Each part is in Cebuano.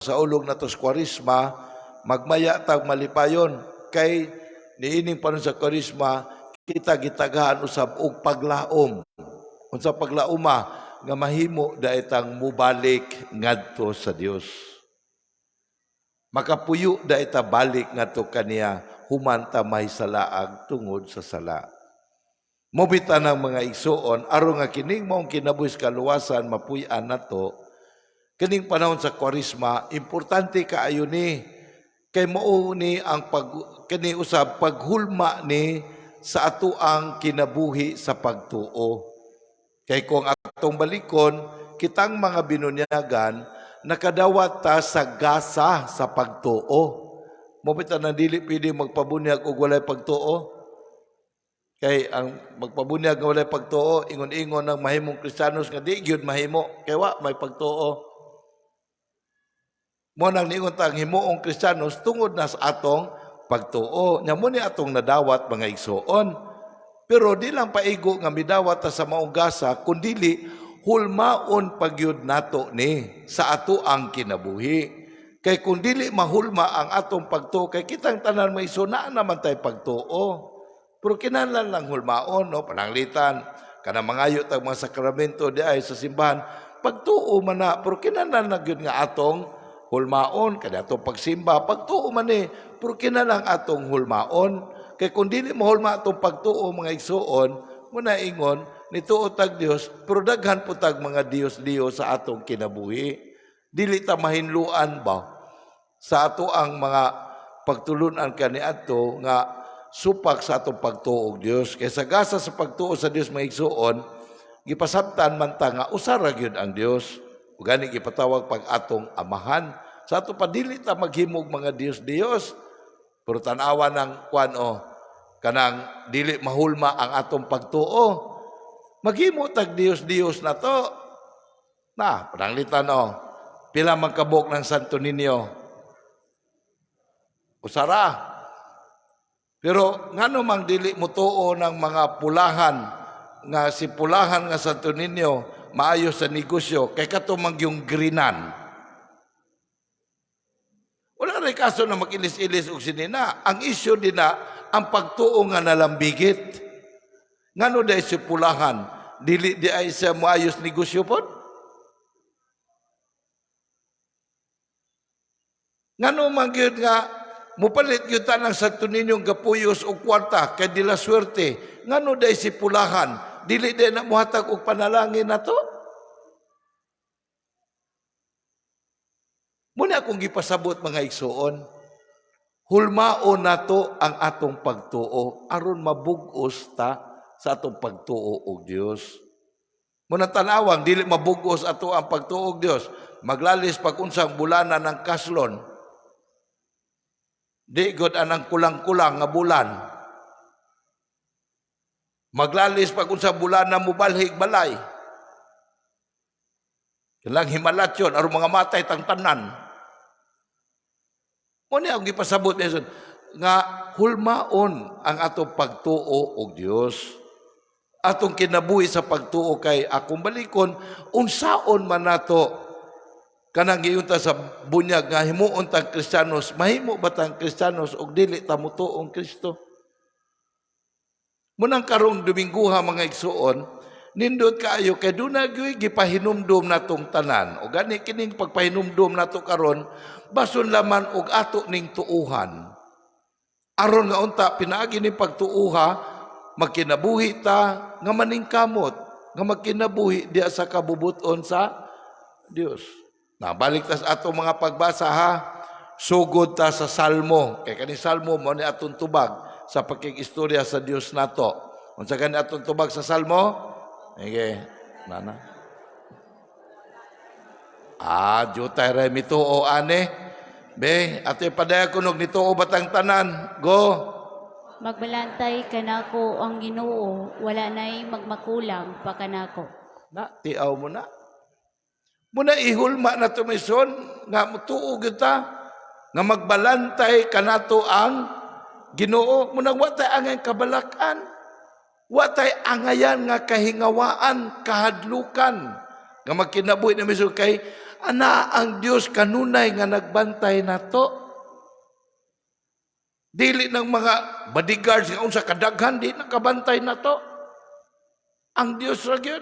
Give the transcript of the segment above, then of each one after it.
Saulog nato sa Kwaresma, magmaya tag malipayon kay niining panahon sa Kwaresma kita gitagaan usab og paglaom. Unsa paglaoma? Nga mahimo daitang mubalik ngadto sa Dios. Makapuyo daita balik ngadto kaniya human ta may salaag tungod sa sala. Mobita ng mga igsuon, aron nga kining maong kinabuhi sa kaluwasan mapuy-an nato, kining panahon sa Kwaresma, importante kaayo ni kay mao ni ang pag kini usab paghulma ni sa ato ang kinabuhi sa pagtuo. Kay kung atong balikon, kitang mga binunyagan nakadawat ta sa gasa sa pagtuo. Mo bitaw nang dili pwede magpabunyag og walay pagtuo. Kay ang magpabunyag nga walay pagtuo, ingon-ingon ng mahimong Kristiyanos nga di gyud mahimo kay wa may pagtuo. Mo nang niingon ta ang himuong Kristiyanos tungod na sa atong pagtuo. Nya mo ni atong nadawat, mga igsuon. Pero di lang paigo nga midawat ta sa maong gasa, kundili hulmaon pagyud nato ni sa ato ang kinabuhi. Kay kung dili mahulma ang atong pagtuo, kay kitang tanan may naa naman tay pagtuo. Pero kinahanglan lang hulmaon, no? Pananglitan, kana mangayo tag mga sakramento di ay sa simbahan, pagtuo man na, pero kinahanglan na gyud nga atong hulmaon, kada atong pagsimba, pagtuo man ni, pero kinahanglan atong hulmaon. Kay kung dili mahulma atong pagtuo, mga igsuon, muna ingon, nituo tag Dios, pero daghan po tag mga Dios-Dios sa atong kinabuhi. Dili ta mahinluan ba sa ato ang mga pagtulunan kaniadto nga supak sa atong pagtuo og Dios. Kay sa gasa sa pagtuo sa Dios, mga igsuon, gipasabtan man ta nga usa ra gyud ang Dios. Ug gani gipatawag pag atong amahan. Sa ato pa dili ta maghimog mga Dios-Dios. Pero tan-awa ng kwan o kanang dili mahulma ang atong pagtuo. Maghimo tag Dios-Dios na to. Na, pananglitan o. Pila man kabuok ng Santo Niño? Usara. Pero ngano mang dili mo tuo ng mga pulahan nga si pulahan nga Santo Niño maayo sa negosyo kay kato man yung greenan? Wala rin kaso na mag-ilis-ilis og sinina. Ang isyu din na ang pagtuo nga nalambigit. Ngano dahil si pulahan, dili di ay siya maayos negosyo pod? Ngano man gyud nga mupalit gyud ta ng Santo Niño gapuyos og kwarta kay dila swerte? Ngano dahil si pulahan, dili di na muhatag og panalangin nato? Muna akong gipasabot, mga igsuon, hulmaon nato ang atong pagtuo aron mabugos ta sa atong pagtuo og Dios. Muna tanawang dili mabugos ato ang pagtuo og Dios. Maglalis pag unsang bulana ng kaslon. Di gud anang kulang-kulang nga bulan. Maglalis pag unsang bulana mubalhig balay. Ilang himalatyon aron mga matay tang tanan. Mo ni ang gipasabot ni Jesus nga hulmaon ang atong pagtuo og Dios. Atong kinabuhi sa pagtuo kay akong balikon, unsaon man nato kanang giunta sa bunyag nga himuon tang Kristiyanos, mahimo ba tang Kristiyanos og dili ta motuong Kristo? Munang karong Domingguha, mga igsuon, nindot kaayo kay duna gyud gipahinumdum natong tanan. O gani kining pagpahinumdum nato karon basun laman og ato ning tuuhan. Aron nga unta pinaagi ning pagtuuha magkinabuhi ta nga maningkamot nga magkinabuhi diya sa kabubuton sa Dios. Na balik ta sa atong mga pagbasa ha. Sugod ta sa Salmo. Kay kani Salmo mo ni atong tubag sa pakig-istorya sa Dios nato. Unsa gani atong tubag sa Salmo? Sige, nana. Ah, jutay ra mituo ane. Be, ate padaya kunog nituo batang tanan. Go. Magbalantay kanako ang Ginoo, wala nay magmakulang pa kanako. Na, tiaw mo na. Muna ihulma na tumison nga mutuo gyud ta nga magbalantay kanato ang Ginoo. Muna wa tay angay kabalakan. Wa tay angayan nga kahingawaan, kahadlukan nga magkinabuhi na miso kay Ana ang Dios kanunay nga nagbantay nato. Dili ng mga bodyguards nga unsa kadaghan di nakabantay nato. Ang Dios ra gyud.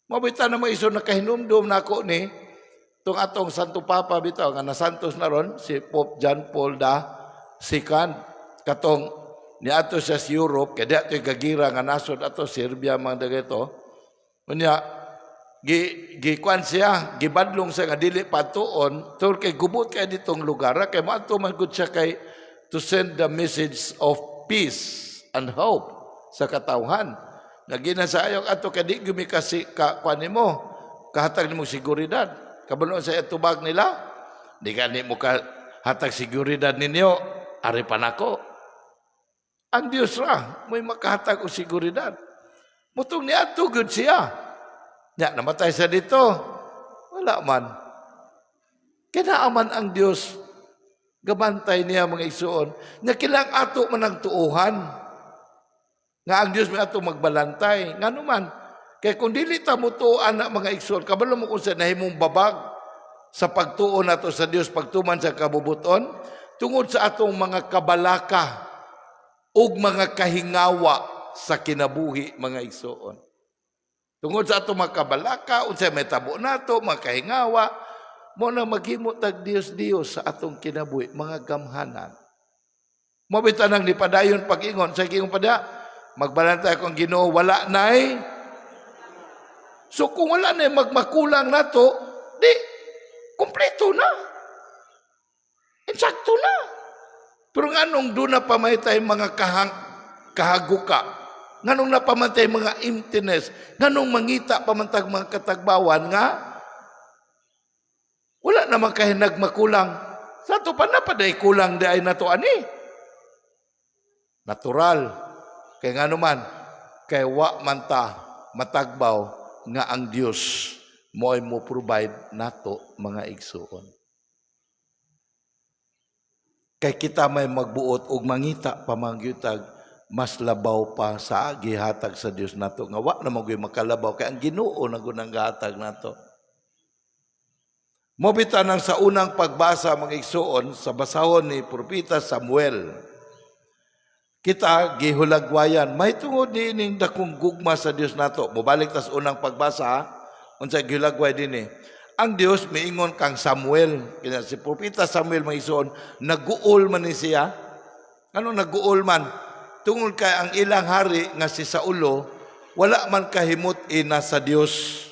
Mabita na mga iso, nakahinumdum nako ni tung atong Santo Papa bitaw nga nasantos na ron, si Pope John Paul the Second, katong niadto siya sa Europe kay di ato'y gagira nga nasod ato, Serbia man dagito. Unya gi gikuan siya, gibadlong siya nga dili patuon tur kay gubot kay ditong lugar, kay moadto man gud siya kay to send the message of peace and hope sa katawhan. Nagina sa ayok ato kay di gumi kasi ka kuan nimo, kahatag nimo seguridad. Kabalo sa tubag nila, di gani mo ka hatag seguridad ninyo, ari pa nako. Ang Dios ra mo'y makahatag og seguridad. Mutong niadto gyud siya. Nya namatay sa dito. Wala man. Kinaaman ang Dios gabantay niya, mga igsuon. Nya kilang ato man ang tuuhan nga ang Dios may ato magbalantay. Ngano man? Kay kung dili ta mo tuoan na, mga igsuon, kabalo mo kung sa nahimong babag sa pagtuo nato sa Dios pagtuman sa kabubuton tungod sa atong mga kabalaka ug mga kahingawa sa kinabuhi, mga igsuon. Tungod sa atong mga kabalaka, unsay may tabo nato, mga kahingawa, mo na maghimo tag Dios Dios sa atong kinabuhi, mga gamhanan. Mo bitaw nang nipadayon pag-ingon sa ingon pada, "Magbalantay akong Ginoo, wala nay." So kung wala nay magmakulang nato, di kompleto na. Insakto na. Pero nganong doon na pa may tay mga kahaguka? Nganong napamantay mga emptiness? Nganong mangita pamantag mga katagbawan nga wala naman kay nagmakulang? Sa ato pa napaday kulang di ay nato ani. Natural. Kay ngano man, kay wa man ta matagbaw nga ang Dios mo ay mo provide nato, mga igsuon. Kay kita may magbuot og mangita pamangyutag mas labaw pa sa gihatag sa Dios nato nga wa na magyud makalabaw kay ang Ginoo na gud ang gihatag nato. Mo bitaw nang sa unang pagbasa, mga igsuon, sa basahon ni Propeta Samuel, kita gihulagwayan may tungod ni ining dakong gugma sa Dios nato. Mobalik tas unang pagbasa ha? Unsa gihulagway dinhi? Ang Dios miingon kang Samuel. Kaya si Propeta Samuel, mga igsuon, naguol man ni siya. Ano naguol man? Tungod kay ang ilang hari nga si Saulo wala man kahimot ina sa Dios.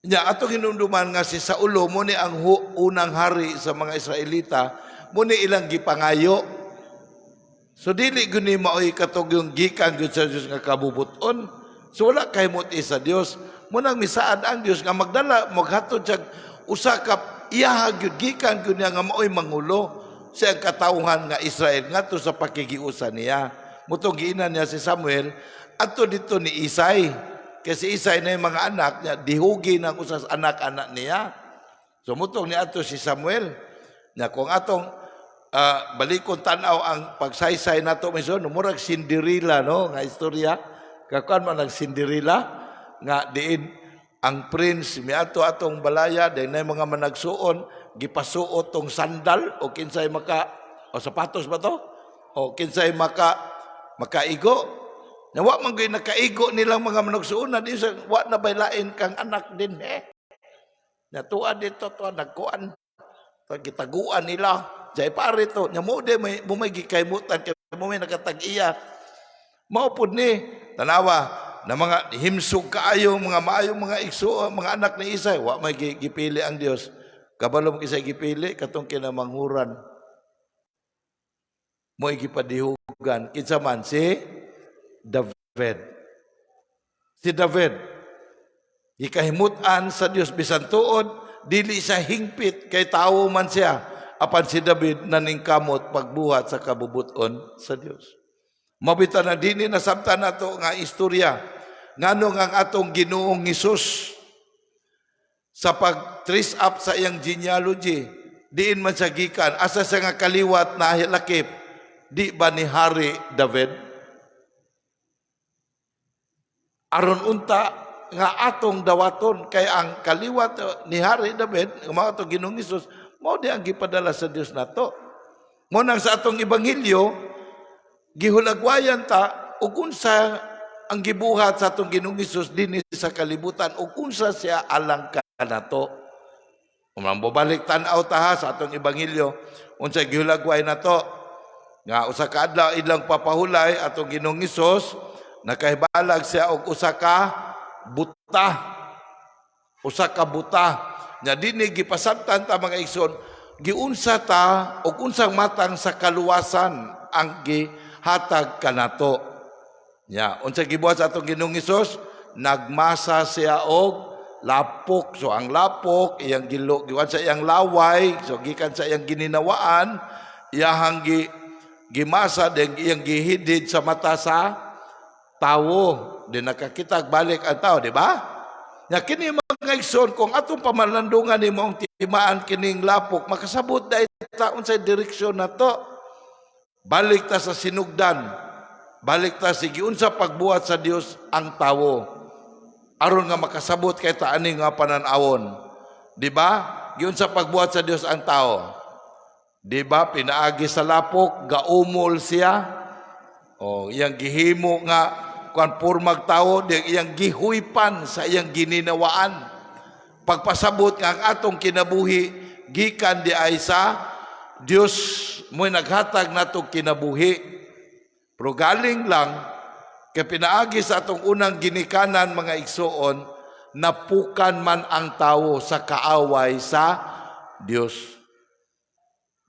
Nya atong hinumduman nga si Saulo mo ni ang unang hari sa mga Israelita, mo ni ilang gipangayo. So dili gyud ni maoy katog yung gikan gyud sa Dios nga kabubuton. So wala kahimot sa Dios. Mo nang misaad ang Dios nga magdala, maghatod siya usa ka iyaha gyud, gikan gyud niya nga maoy mangulo sa iyang katawhan nga Israel ngadto sa pakigiusa niya. Mutong giinan niya si Samuel adto dito ni Isay. Kay si Isay na yung mga anak niya, dihugi ng usas anak-anak niya. So mutong ni adto si Samuel. Nya kung atong balikon tan-aw ang pagsaysay nato miso, murag Cinderella no nga istorya. Kakuan man ang Cinderella nga diin ang prince miadto atong balaya, dahil na mga managsuon gipasuot tong sandal o kinsay maka o sapatos ba to o kinsay makaigo na wa man gyud nakaigo nilang mga managsuon na di sa wa na bay lain kang anak din eh natuan dito to nagkuan gitaguan nila jay pare to nya mo de may mo may gikaymutan kay mo may nakatag-iya. Mao pud ni tanawa na mga himsog kaayo, mga maayong mga igsuon, mga anak ni Isay, wa may gipili ang Dios. Kabalo mo kisay gipili? Katong kinamanghuran mo gipadihugan. Kinsa man? Si David. Si David gikahimut-an sa Dios bisan tuod dili siya hingpit kay tawo man siya, apan si David naningkamot pagbuhat sa kabubuton sa Dios. Mabita na dinhi nasabtan nato nga istorya ngano nga ang atong Ginoong Hesus sa pag-trace up sa iyang genealogy, diin man siya gikan, asa siya nga kaliwat na lakip, di ba ni Hari David? Aron unta nga atong dawaton kay ang kaliwat ni Hari David nga mao atong Ginoong Hesus, mao di ang gipadala sa Dios nato. Mo nang sa atong ebanghelyo gihulagwayan ta ug unsa ang gibuhat sa atong Ginoong Hesus dinhi sa kalibutan ug unsa siya alang kanato. Umang bobalik tan-aw ta ha sa atong ebanghelyo, unsa gihulagway nato nga usa ka adlaw ilang papahulay atong Ginoong Hesus, nakahibalag siya og usa ka buta, usa ka buta. Nya dinhi gipasabtan ta, mga igsoon, giunsa ta og unsang matang sa kaluwasan ang gihatag kanato. Nya unsa gibuhat sa atong Ginoong Hesus? Nagmasa siya og lapok. So ang lapok iyang gilo giwan sa iyang laway, so gikan sa iyang gininawaan, iyahang gimasa din, iyang gihidid sa mata sa tawo. Di nakakita balik ang tao, di ba? Nya kini, mga igsoon, kung atong pamalandungan ni maong timaan kining lapok, makasabot dai ta unsay direksyon nato. Balik ta sa sinugdan. Balik ta sige unsa pagbuhat sa Dios ang tawo. Aron nga makasabot kay ta ani nga panan-awon. Di ba? Giunsa pagbuhat sa Dios ang tao? Di ba pinaagi sa lapok, gaumol siya? O iyang gihimo nga kuan pormag tawo, di iyang gihuypan sa iyang gininawaan. Pagpasabot nga ang atong kinabuhi gikan di ay sa Dios, mo'y naghatag natong kinabuhi. Pero galing lang kay pinaagi sa atong unang ginikanan, mga igsuon, napukan man ang tawo sa kaaway sa Dios.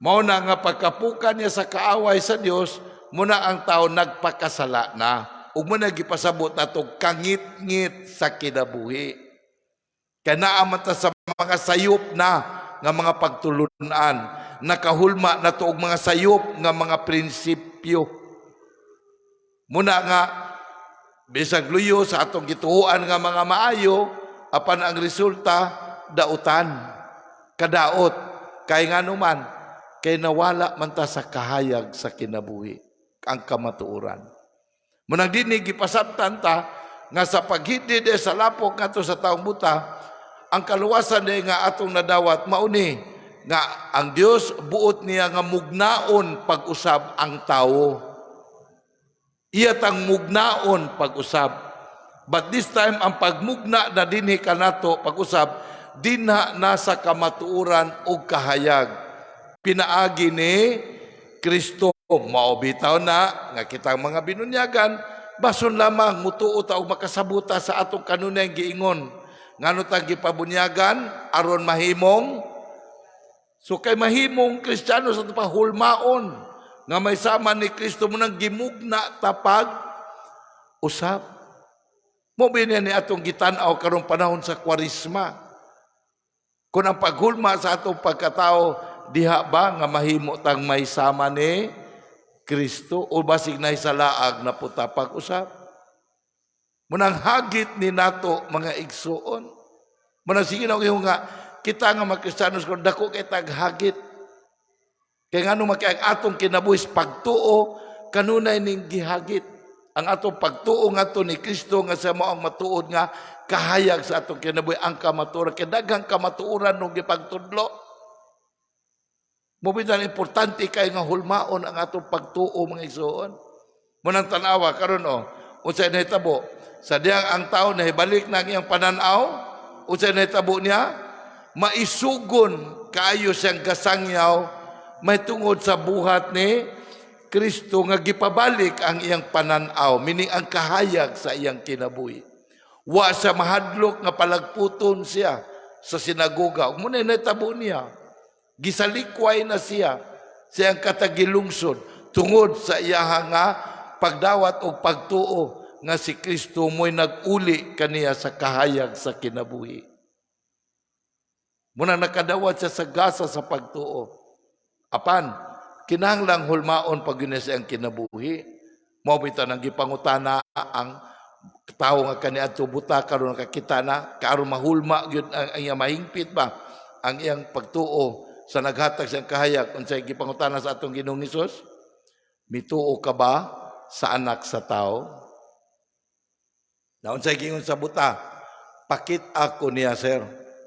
Mao na nga pagkapukan niya sa kaaway sa Dios, muna ang tao nagpakasala na. Ug mo na gipasabot nato kangit-ngit sa kinabuhi. Kay naa man ta sa mga sayop na nga mga pagtulunan, nakahulma na to og mga sayop nga mga prinsipyo. Muna nga bisag luyo sa atong gituohan nga mga maayo, apan ang resulta dautan, kadaot. Kay ngano man? Kay nawala man ta sa kahayag sa kinabuhi, ang kamatuoran. Munang dinhi gipasabtan ta nga sa paghidid sa lapok ngadto sa taong buta, ang kaluwasan di nga atong nadawat mauni nga ang Dios buot niya nga mugnaon pag-usab ang tawo. Iya tang mugnaon pag-usab. But this time ang pagmugna na dinhi kanato pag-usab dinha na sa kamatuoran ug kahayag. Pinaagi ni Kristo. Mao bitaw na nga kitang mga binunyagan, bason lamang mutuo ta og makasabuta sa atong kanunay giingon. Ngano ta gipabunyagan? Aron mahimong. So kay mahimong Kristiyano sa pahulmaon nga may sama ni Kristo, mo nang gimugna ta pag usab. Mo bini ni atong gitan-aw karong panahon sa Kwaresma. Kung ang paghulma sa atong pagkatao diha ba nga mahimo tang may sama ni Kristo o basig na sa laag na puta pag-usab. Munang hagit ni nato, mga igsuon. Munang sige na nga kita nga mga Kristiyanos kung dako kay taghagit. Kay ngano man kay ang atong kinabuhi pagtuo kanunay ning gihagit. Ang atong pagtuo ngadto ni Kristo nga sa mao ang matuod nga kahayag sa atong kinabuhi, ang kamatuoran, kay daghang kamatuoran nung gipagtudlo. Mo bitan importante kay nga hulmaon ang atong pagtuo, mga igsuon. Munang tan-awa karon oh, unsay nahitabo? Sa diyang ang tao nahibalik na ang iyang pananaw, unsay nahitabo niya? Maisugon kaayo siyang gasangyaw may tungod sa buhat ni Kristo nga gipabalik ang iyang pananaw, meaning ang kahayag sa iyang kinabuhi. Wa siya mahadlok nga palagputon siya sa sinagoga. Ug muna nahitabo niya. Gisalikway na siya sa iyang katagilungsod tungod sa iyaha nga pagdawat o pagtuo nga si Kristo mo'y nag-uli kaniya sa kahayag sa kinabuhi. Muna nakadawat siya sa gasa sa pagtuo. Apan, kinahanglang hulmaon pag yun sa iyang kinabuhi. Mao bitaw nang gipangutana ang tawo nga kaniadto buta, karon nakakita na, karon mahulma gyud ang iyang mahingpit ba ang iyang pagtuo sa naghatag sa iyang kahayag. Unsay gipangutana sa atong Ginoong Hesus? "Mituo ka ba sa Anak sa Tao?" Na unsay giingon sa buta? Pakit ako niya, sir,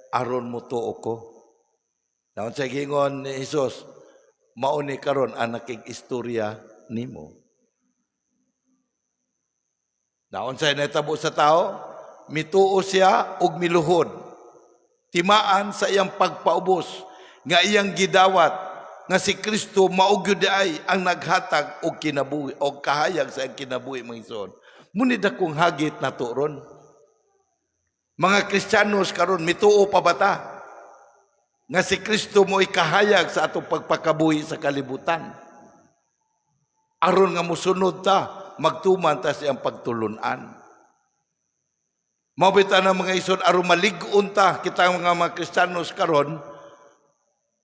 aron motuo ko. Naon sa gingon ni Jesus, mao ni karon ang nakig-istorya nimo. Naon sa nahitabo sa tao, mituo siya ug miluhod. Timaan sa iyang pagpaubos nga iyang gidawat nga si Kristo mao gyud ay ang naghatag og kinabuhi og kahayag sa iyang kinabuhi, mga igsoon. Muni dakong hagit nato ron. Mga Kristiyanos karon, mituo pa ba ta nga si Kristo mo'y kahayag sa atong pagpakabuhi sa kalibutan? Aron nga musunod ta, magtuman ta sa iyang pagtulunan. Mao bitaw na, mga igsoon, aron malig-on ta kita mga Kristiyanos karon,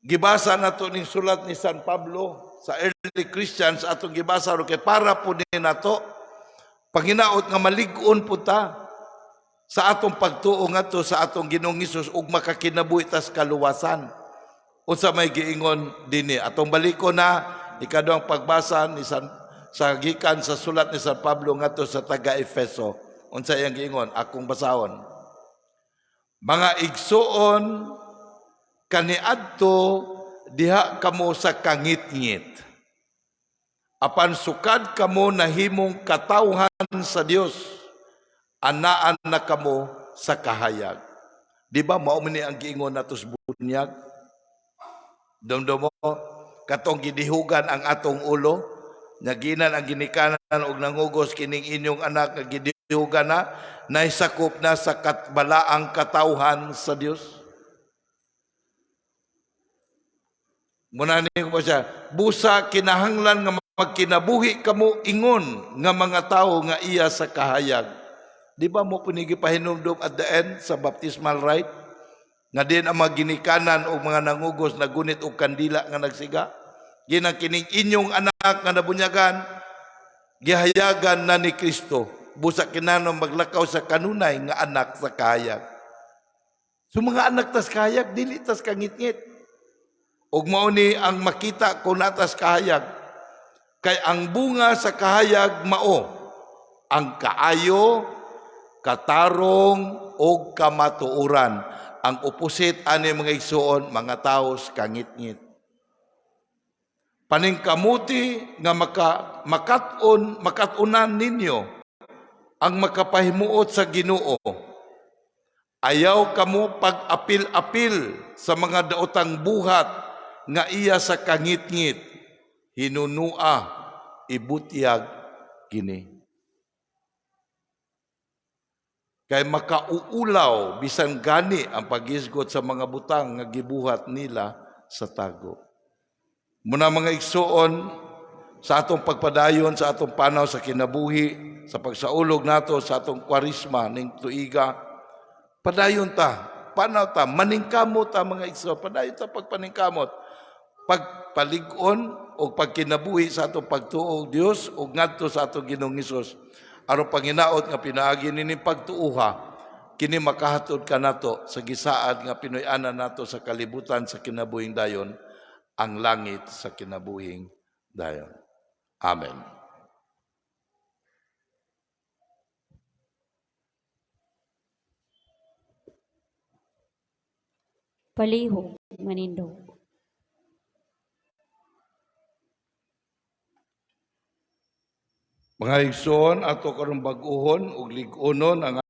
gibasa nato ning sulat ni San Pablo sa early Christians. Atong gibasa ro kay para po ni nato panginaot nga malig-on po ta sa atong pagtuo ngadto sa atong Ginoong Hesus ug makakinabuhi tas kaluwasan. Unsa may giingon dinhi? Atong baliko na ikaduhang pagbasa ni San sa gikan sa sulat ni San Pablo ngadto sa taga Efeso. Unsa iyang giingon? Akong basahon. Mga igsuon, kaniadto diha kamo sa kangitngit. Apan sukad kamo nahimong katawhan sa Dios, anaan na kamo sa kahayag. Di ba mao man ni ang giingon nato sa bunyag? Dumdum mo katong gidihugan ang atong ulo, naginan ang ginikanan og nangugos, kining inyong anak nga gidihugan na, naisakop na sa balaang katawhan sa Dios. Muna ni ko pa siya, busa kinahanglan nga magkinabuhi kamo ingon nga mga tawo nga iya sa kahayag. Di ba mao po ni gipahinumdum at the end sa baptismal rite? Nga din ang mga ginikanan o mga nangugos na gunit og kandila nga nagsiga. Ginang kining inyong anak nga nabunyagan, gihayagan na ni Kristo. Busa kinahanglan maglakaw sa kanunay nga anak sa kahayag. So mga anak tas kahayag, dili tas kangitngit. Ug mao ni ang makita kung natas kahayag. Kay ang bunga sa kahayag mao ang kaayo, katarong ug kamatuoran. Ang opposite ani, mga igsuon, mga taos kangitngit. Paningkamuti nga maka makat-on makat-unan ninyo ang makapahimuot sa Ginoo. Ayaw kamo pag-apil-apil sa mga daotang buhat nga iya sa kangitngit. Hinunua ibutyag kini. Kay makauulaw bisan gani ang paghisgot sa mga butang nga gibuhat nila sa tago. Muna, mga igsuon, sa atong pagpadayon sa atong panaw sa kinabuhi, sa pagsaulog nato sa atong Kwaresma ning tuiga, padayon ta, panaw ta, maningkamot ta, mga igsoon, padayon ta pagpaningkamot, pagpalig-on o pagkinabuhi sa atong pagtuo Dios ug ngadto sa atong Ginoong Hesus. Aron panginaot nga pinaagi nining pagtuuha, kini makahatod kanato sa gisaad nga Pinoy-anan nato sa kalibutan sa kinabuhing dayon, ang langit sa kinabuhing dayon. Amen. Palihog manindog. Mga igsoon, ato karong bag-uhon ug lig-onon ang